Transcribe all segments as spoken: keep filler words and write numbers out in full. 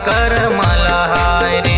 कर मला हाय रे।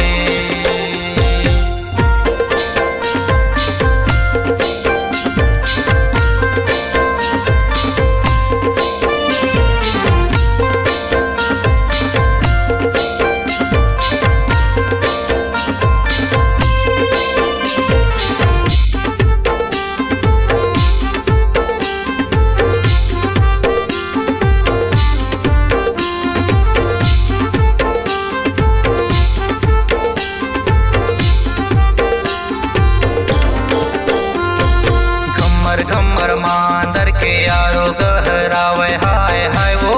घम्मर घम्मर मांदर के आरो गहरावय हाय हाय ओ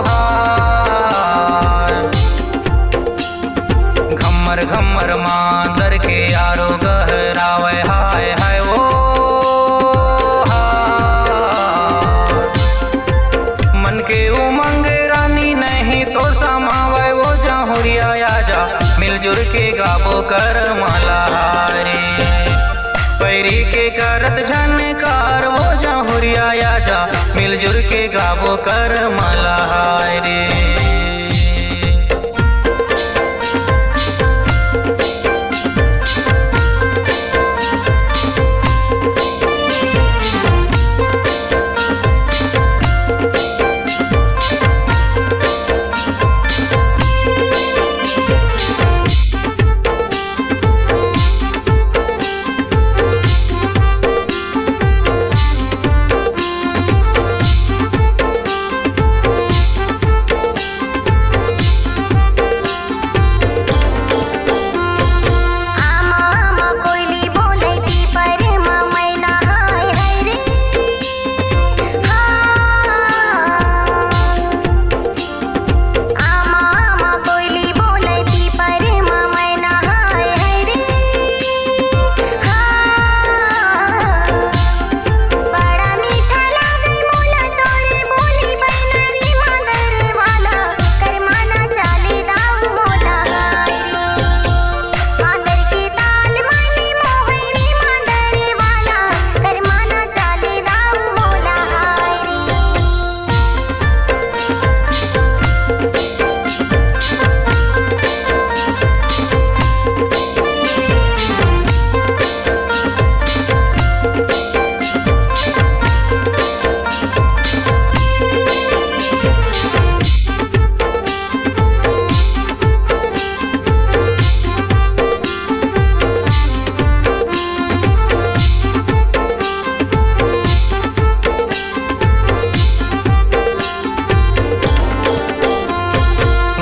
हाय। घम्मर घम्मर मांदर के आरो गहरावय हाय हाय ओ हाय। मन के उमंग रानी नहीं तो समावय ओ जहुरिया आजा, मिलजुल के गाबो कर मला हाय रे। पैरी के करत झनकार ओ जहुरिया आजा, मिलजुल के गाबो कर मला हाय रे। आमा, आमा, कोइली बोले पीपर म मैना हाय, हाय रे। हाँ। आमा, आमा, कोइली बोले पीपर म मैना हाय, हाय रे। हाँ। बड़ा मीठा लागे मोला तोरे बोली, बैनरी मांदर वाला, कर माना चाली दाऊ मोला हाय रे। मांदर के ताल माने मोहरी मांदर वाला, कर माना चाली दाऊ मोला हाय रे।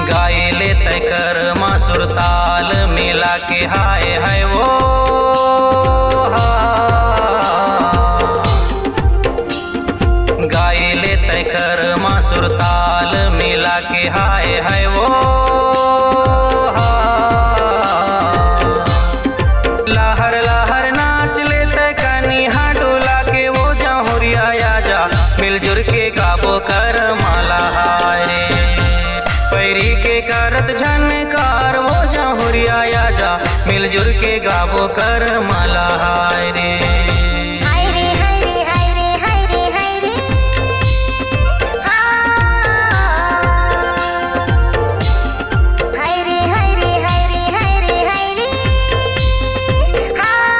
गाए ले तैं कर मा सुरताल मिला के हाय हाय ओ हा। गाए ले तैं कर मा सुरताल मिला के हाय हाय ओ हा। लहर लहर नाच ले तैं कनिहा डोला के ओ जहुरिया आजा, मिलजुल के गाबो कर मला हाय रे। पैरी के करत झनकार ओ जहुरिया आजा, मिलजुल के गाबो कर मला हाय रे। हाय रे, हाय रे, हाय रे, हाय रे, हाय रे। हाँ। हाय रे, हाय रे, हाय रे, हाय रे, हाय रे। हाँ।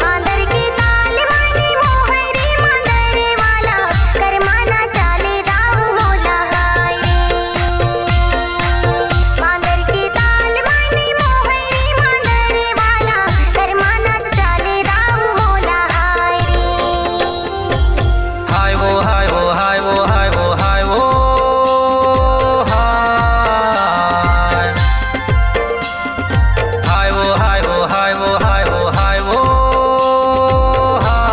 मांदर के ताल माने मोहरी मांदर वाला, कर माना चाले दाऊ मोला हाय रे। मांदर के ताल माने मोहरी मांदर वाला, कर माना चाले दाऊ मोला हाय रे। हाय वो, हाय वो, हाय वो, हाय वो, हाय वो, हाय। हाय वो, हाय वो, हाय वो, हाय वो, हाय वो, हाय।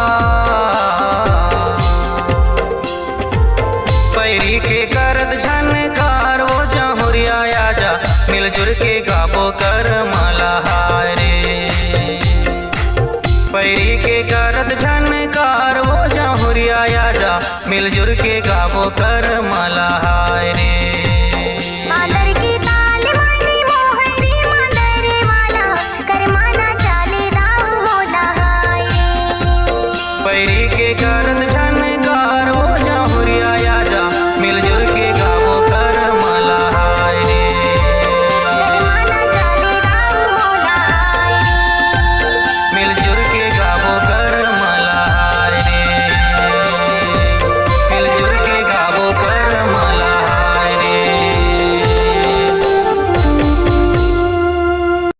पैरी के करत झनकार वो जहुरिया आजा, मिलजुल के गाबो कर मला हाय रे। पैरी के